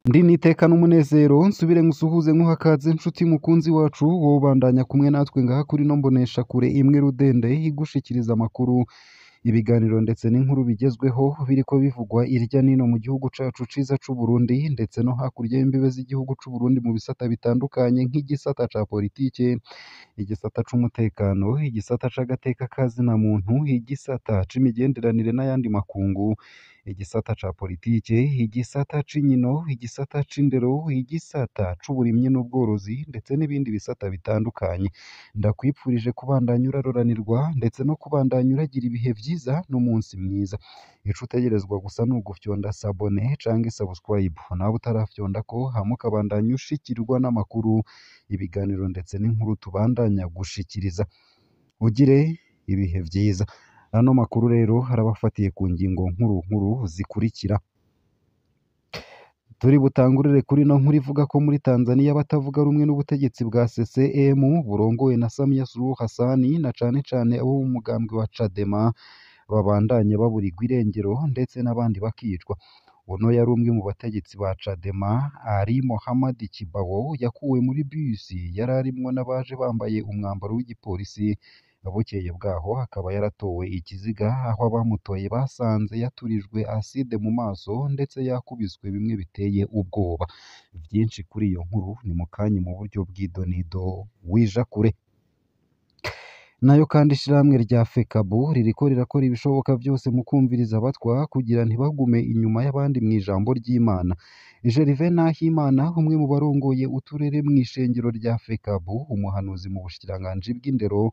Ndi niteka n'umunezero nsubire nkusuhuze nkuhakaze nshuti mukunzi wacu wowe ubandanya kumwe natwe ngaha kuri no mbonesha kure imwe rudende igushikiriza amakuru, ibiganiro ndetse n'inkuru bigezweho biriko bivugwa irya nino mu gihugu cacu ciza c'u Burundi ndetse no hakurya y'imbibe z'igihugu c'u Burundi mu bisata bitandukanye nk'igisata ca politike, igisata c'umutekano, igisata c'agateka kazina muntu, igisata c'imigenderanire n'ayandi makungu, igisata ca politike, igisata c'inkino, igisata c'indero, igisata c'uburimyi n'ubworozi ndetse n'ibindi bisata bitandukanye. Ndakwipfurije kubandanya uraroranirwa ndetse no kubandanya uragira ibihe vyiza n'umunsi mwiza. Ico utegerezwa gusa ni ugufyonda sabone canke subscribe, nawe utarafyondako hama ukabandanya ushikirwa n'amakuru, ibiganiro ndetse n'inkuru tubandanya gushikiriza. Ugire ibihe vyiza. Ano makuru rero arabafatiye ku ngingo nkuru nkuru zikurikira. Turi butangurire kuri ino nkuru ivuga ko muri Tanzania abatavuga rumwe n'ubutegetsi bwa CCM burongowe na Samia Suluhu Hassan na cane cane abo mu mugambwe wa Chadema babandanya baburirwa irengero ndetse n'abandi bakicwa. Uno yari umwe mu bategetsi ba Chadema, Ali Mohammad Kibao, yakuwe muri bisi yari arimwo n'abaje bambaye umwambaro w'igipolisi. Bukeye bwaho akaba yaratowe ikiziga aho abamutoye basanze yaturijwe acide mu maso ndetse yakubiswe bimwe biteye ubwoba. Vyinshi kuri iyo nkuru ni mukanya mu buryo bw'idonido wija kure. Nayo kandi ishirahamwe rya FECABU ririko rirakora ibishoboka vyose mu kumviriza abatwa kugira ntibagume inyuma y'abandi mw'ijambo ry'Imana. Gervais Nahimana, umwe mu barongoye uturere mw'ishengero rya FECABU, umuhanuzi mu bushikiranganji bw'indero,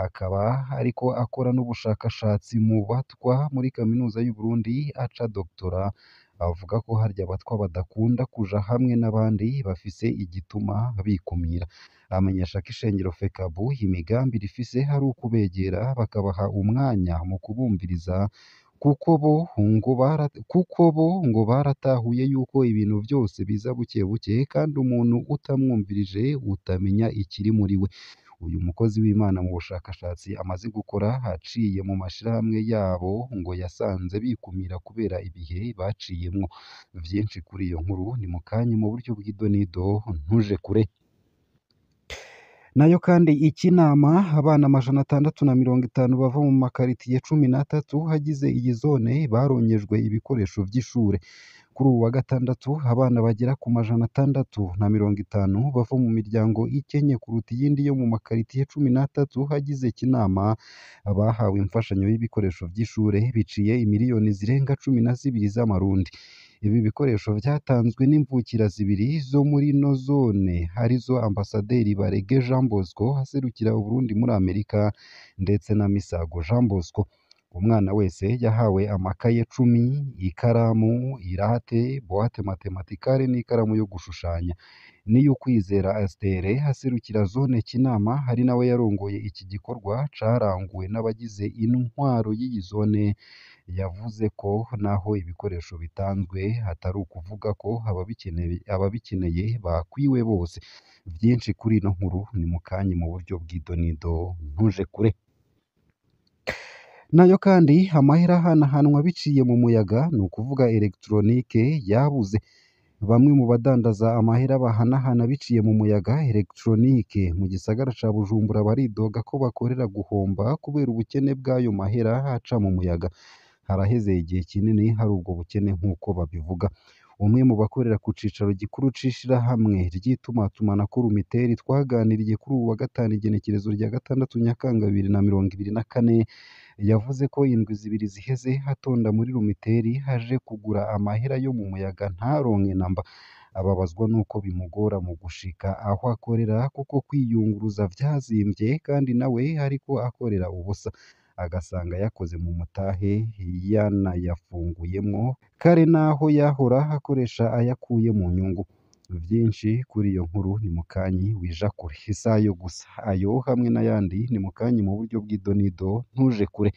akaba ariko akora n'ubushakashatsi mu batwa muri kaminuza y'u Burundi aca doctora, avuga ko harya abatwa badakunda kuja hamwe n'abandi bafise igituma bikumira. Amenyesha ko ishengero FECABU imigambi rifise ari ukubegera bakabaha umwanya mu kubumviriza kuko bo ngo baratahuye yuko ibintu vyose biza buke buke kandi umuntu utamwumvirije utamenya ikiri muri we. Uyu mukozi w'Imana mu bushakashatsi amaze gukora aciye mu mashirahamwe yabo ngo yasanze bikumira kubera ibihe baciyemwo. Vyinshi kuri iyo nkuru ni mukanya mu buryo bw'idonido ntuje kure. Nayo kandi ikinama abana 650 bava mu makaritiye 13 agize iyi zone baronkejwe ibikoresho vy'ishure. Kuri uwu wa gatandatu abana bagera ku 650 bava mu miryango ikenye kuruta iyindi yo mu makaritiye 13 agize Kinama bahawe imfashanyo y'ibikoresho vy'ishure biciye imiliyoni zirenga 12 z'amarundi. Ibi bikoresho vyatanzwe n'imvukira zibiri zo muri ino zone arizo Ambasaderi Barege Jean Bosco aserukira Uburundi muri Amerika ndetse na Misago Jean Bosco. Umwana wese yahawe amakaye 10, ikaramu, irate, boîte matematikale n'ikaramu yo gushushanya. Niyukwizera Astere aserukira zone Kinama ari nawe yarongoye iki gikorwa caranguwe n'abagize intwaro y'iyi zone, yavuze ko naho ibikoresho bitanzwe atari ukuvuga ko ababikeneye bakwiwe bose. Vyinshi kuri ino nkuru ni mukanya mu buryo bw'idonido ntuje kure. Nayo kandi amahera ahanahanwa biciye mu muyaga ni ukuvuga electronique yabuze. Bamwe mu badandaza amahera bahanahana biciye mu muyaga electronique mu gisagara ca Bujumbura baridoga ko bakorera guhomba kubera ubukene bw'ayo mahera aca mu muyaga. Haraheze igihe kinini hari ubwo bukene nk'uko babivuga. Umwe mu bakorera ku cicaro gikuru c'ishirahamwe ry'itumatumanako Lumitel twaganiriye kuri uwu wa gatanu igenekerezo rya 6 Nyakanga 2024, yavuze ko indwi zibiri ziheze atonda muri Lumitel aje kugura amahera yo mu muyaga ntaronke namba. Ababazwa nuko bimugora mu gushika aho akorera kuko kwiyunguruza vyazimvye kandi nawe ariko akorera ubusa, agasanga yakoze mu mutahe yanayafunguyemwo kare naho yahora akoresha ayakuye mu nyungu. Vyinshi kuri iyo nkuru ni mukanyi wija kure. Isayo gusa ayo hamwe n'ayandi ni mukanyi mu buryo bw'idonido ntuje kure.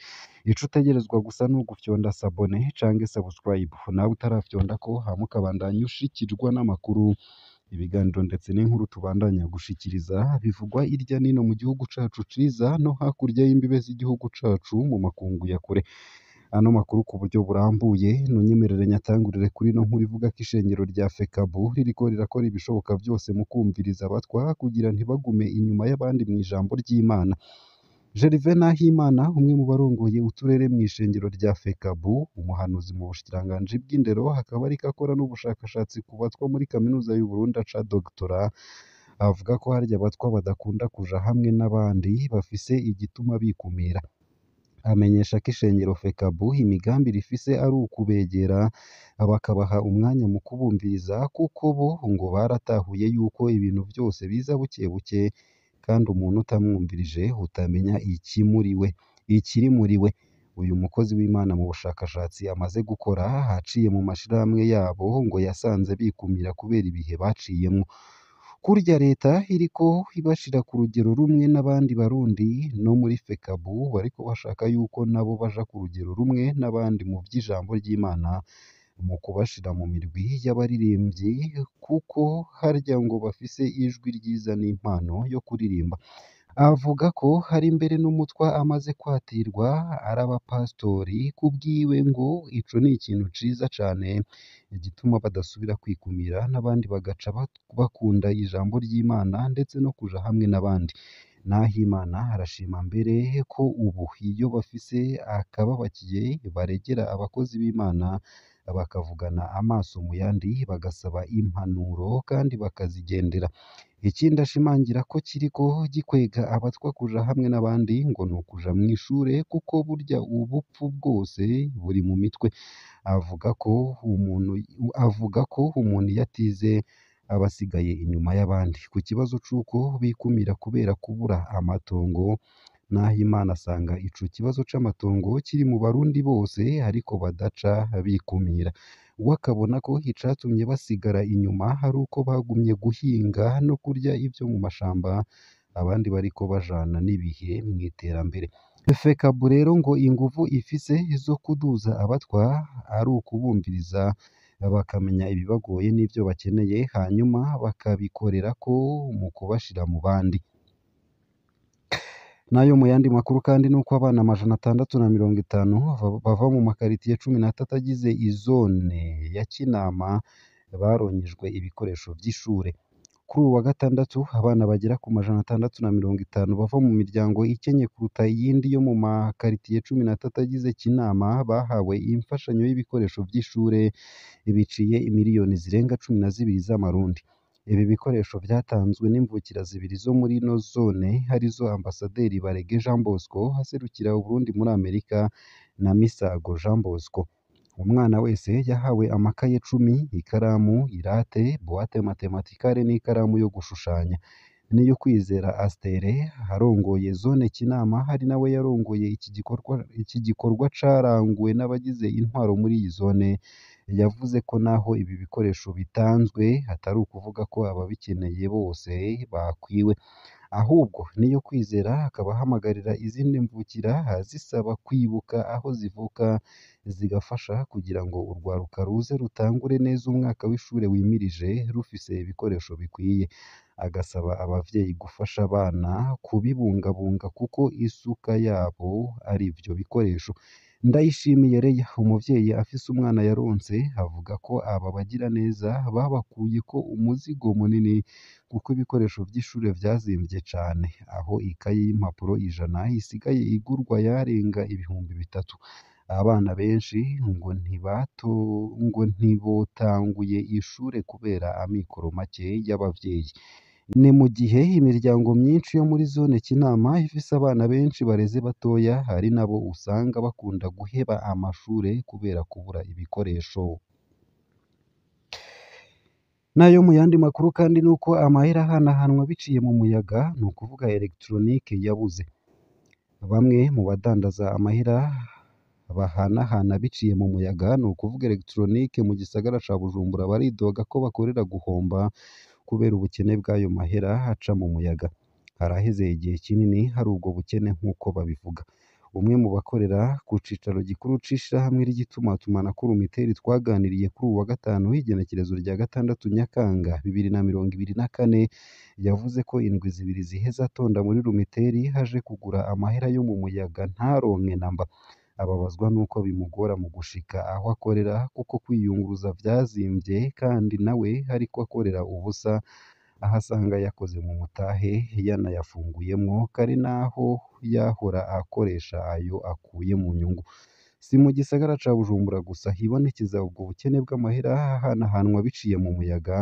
Ico utegerezwa gusa ni ugufyonda sabone canke subscribe, nawe utarafyondako hama ukabandanya ushikirwa n'amakuru, Ibiganiro ndetse n'inkuru tubandanya gushikiriza bivugwa irya nino mu gihugu cacu ciza no hakurya y'imbibe z'igihugu cacu mu makungu ya kure. Ano makuru ku buryo burambuye nunyemerere nyatangurire kuri ino nkuru ivuga ko ishengero rya FECABU ririko rirakora ibishoboka vyose mu kumviriza abatwa kugira ntibagume inyuma y'abandi mw'ijambo ry'Imana. Gervais Nahimana, umwe mu barongoye uturere mw'ishengero rya FECABU, umuhanuzi mu bushikiranganji bw'indero, akaba ariko akora n'ubushakashatsi ku batwa muri kaminuza y'Uburundi aca doctora, avuga ko harya abatwa badakunda kuja hamwe n'abandi bafise igituma bikumira. Amenyesha ko ishengero FECABU imigambi rifise ari ukubegera bakabaha umwanya mu kubumviriza, kuko bo ngo baratahuye yuko ibintu vyose biza buke buke kandi umuntu utamwumvirije utamenya ikiri muri we. Uyu mukozi w'Imana mu bushakashatsi amaze gukora aciye mu mashirahamwe yabo ngo yasanze bikumira kubera ibihe baciyemwo. Kurya leta iriko ibashira ku rugero rumwe n'abandi Barundi, no muri FECABU bariko bashaka yuko nabo baja ku rugero rumwe n'abandi mu vy'ijambo ry'Imana, mu kubashira mu mirwi y'abaririmbyi, kuko harya ngo bafise ijwi ryiza n'impano yo kuririmba. Avuga ko hari mbere n'umutwa amaze kwatirwa araba pastori, kubwiwe ngo ico ni ikintu ciza cane gituma badasubira kwikumira n'abandi bagaca bakunda ijambo ry'Imana ndetse no kuja hamwe n'abandi. Nahimana arashima mbere ko ubu iyo bafise akababakiye baregera abakozi b'Imana bakavugana amaso mu yandi, bagasaba impanuro kandi bakazigendera. Ikindi ashimangira ko kiriko gikwega abatwa kuja hamwe n'abandi ngo ni ukuja mw'ishure, kuko burya ubupfu bwose buri mu mitwe. Avuga ko umuntu iyo atize aba asigaye inyuma y'abandi. Ku kibazo c'uko bikumira kubera kubura amatongo, Nahimana asanga ico kibazo c'amatongo kiri mu Barundi bose ariko badaca bikumira. We akabona ko icatumye basigara inyuma ari uko bagumye guhinga no kurya ivyo mu mashamba, abandi bariko bajana n'ibihe mw'iterambere. FECABU rero ngo inguvu ifise zo kuduza abatwa ari ukubumviriza bakamenya ibibagoye n'ivyo bakeneye, hanyuma bakabikorerako mu kubashira mu bandi. Nayo mu yandi makuru kandi nuko abana 650 bava mu makaritiye 13 agize izone ya Kinama baronkejwe ibikoresho vy'ishure. Kuri uwu wa gatandatu abana bagera ku 650 bava mu miryango ikenye kuruta iyindi yo mu makaritiye 13 agize Kinama bahawe imfashanyo y'ibikoresho vy'ishure biciye imiliyoni zirenga 12 z'amarundi. Ibi bikoresho vyatanzwe n'imvukira zibiri zo muri ino zone, arizo Ambasaderi Barege Jean Bosco aserukira Uburundi muri Amerika na Misago Jean Bosco. Umwana wese yahawe amakaye 10, ikaramu, irate, boîte matematikale n'ikaramu yo gushushanya. Niyo Kwizera Astere arongoye zone Kinama ari nawe yarongoye iki gikorwa caranguwe n'abagize intwaro muri iyi zone, yavuze ko naho ibi bikoresho bitanzwe atari ukuvuga ko ababikeneye bose bakwiwe, ahubwo Niyo Kwizera akaba ahamagarira izindi mvukira azisaba kwibuka aho zivuka zigafasha kugira ngo urwaruka ruze rutangure neza umwaka w'ishure wimirije rufise ibikoresho bikwiye. Agasaba abavyeyi gufasha abana kubibungabunga kuko isuka yabo ari ivyo bikoresho. Ndayishimiye Leah, umuvyeyi afise umwana yaronse, avuga ko aba bagiraneza babakuyeko umuzigo munini kuko ibikoresho vy'ishure vyazimvye cane, aho ikaye y'impapuro 100 isigaye igurwa yarenga 3000. Abana benshi ngo ntibotanguye ishure kubera amikoro make y'abavyeyi. Ni mu gihe imiryango myinshi yo muri zone Kinama ifise abana benshi bareze batoya, hari nabo usanga bakunda guheba amashure kubera kubura ibikoresho. Nayo mu yandi makuru kandi nuko amahera ahanahanwa biciye mu muyaga, ni ukuvuga electronique yabuze. Bamwe mu badandaza amahera bahanahana biciye mu muyaga, ni ukuvuga electronique mu gisagara ca Bujumbura, baridoga ko bakorera guhomba kubera ubukene bw'ayo mahera aca mu muyaga. Haraheze igihe kinini hari ubwo bukene nk'uko babivuga. Umwe mu bakorera ku cicaro gikuru c'ishirahamwe ry'itumatumanako Lumitel twaganiriye kuri uwu wa gatanu w'igenekerezo rya 6 Nyakanga 2024, yavuze ko indwi zibiri ziheze atonda muri Lumitel aje kugura amahera yo mu muyaga ntaronke namba. Ababazwa nuko bimugora mu gushika aho akorera kuko kwiyunguruza vyazimvye kandi nawe ariko akorera ubusa, aho asanga yakoze mu mutahe yanayafunguyemwo kare naho yahora akoresha ayo akuye mu nyungu. Si mu gisagara ca Bujumbura gusa hibonekeza ubwo bukene bw'amahera ahanahanwa biciye mu muyaga,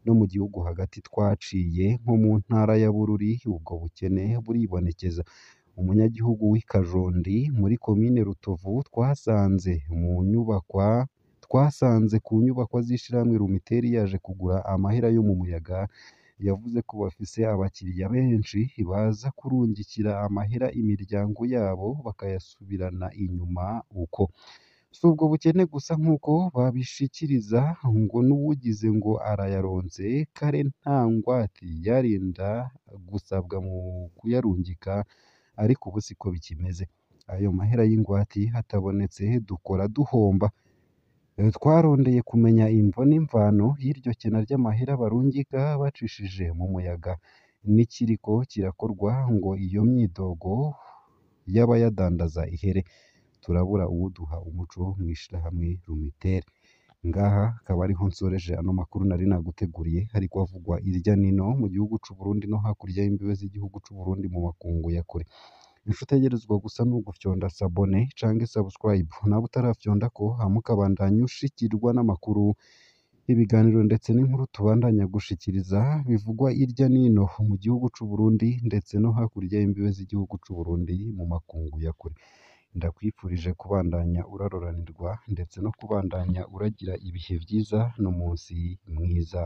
no mu gihugu hagati twaciye nko mu ntara ya Bururi ubwo bukene buribonekeza. Umunyagihugu w'i Kajondi muri komine Rutovu twasanze ku nyubakwa z'ishirahamwe Lumitel yaje kugura amahera yo mu muyaga, yavuze ko bafise abakiriya benshi baza kurungikira amahera imiryango yabo bakayasubirana inyuma uko. Si ubwo bukene gusa nk'uko babishikiriza, ngo n'uwugize ngo arayaronse kare nta ngwate yarinda gusabwa mu kuyarungika, ariko ubu siko bikimeze. Ayo mahera y'ingwate atabonetse dukora duhomba. Twarondeye kumenya imvo n'imvano y'iryo kena ry'amahera barungika bacishije mu muyaga, n'ikiriko kirakorwa ngo iyo myidogo y'abayadandaza ihere. Turabura uwuduha umuco mw'ishirahamwe Lumitel. Ngaha akaba ariho nsoreje ano makuru nari naguteguriye ariko avugwa irya nino mu gihugu c'u Burundi no hakurya y'imbibe z'igihugu c'u Burundi mu makungu ya kure. Ico utegerezwa gusa ni ugufyonda sabone canke subscribe, nawe utarafyondako hama ukabandanya ushikirwa n'amakuru, ibiganiro ndetse n'inkuru tubandanya gushikiriza bivugwa irya nino mu gihugu c'u Burundi ndetse no hakurya y'imbibe z'igihugu c'u Burundi mu makungu ya kure. Ndakwifurije kubandanya uraroranirwa ndetse no kubandanya uragira ibihe vyiza n'umunsi mwiza.